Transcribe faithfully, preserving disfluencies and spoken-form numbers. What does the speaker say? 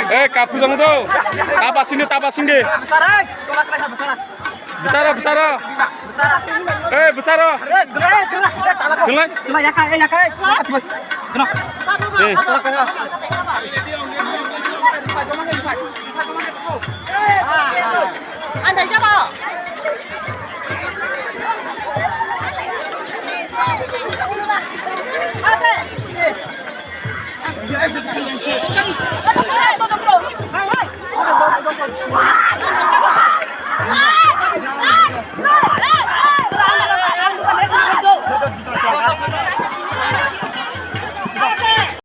Eh, kapu jang do. Tapa sing de, tapa sing de. Besara, besara. Eh, besara. Kelai. Eh.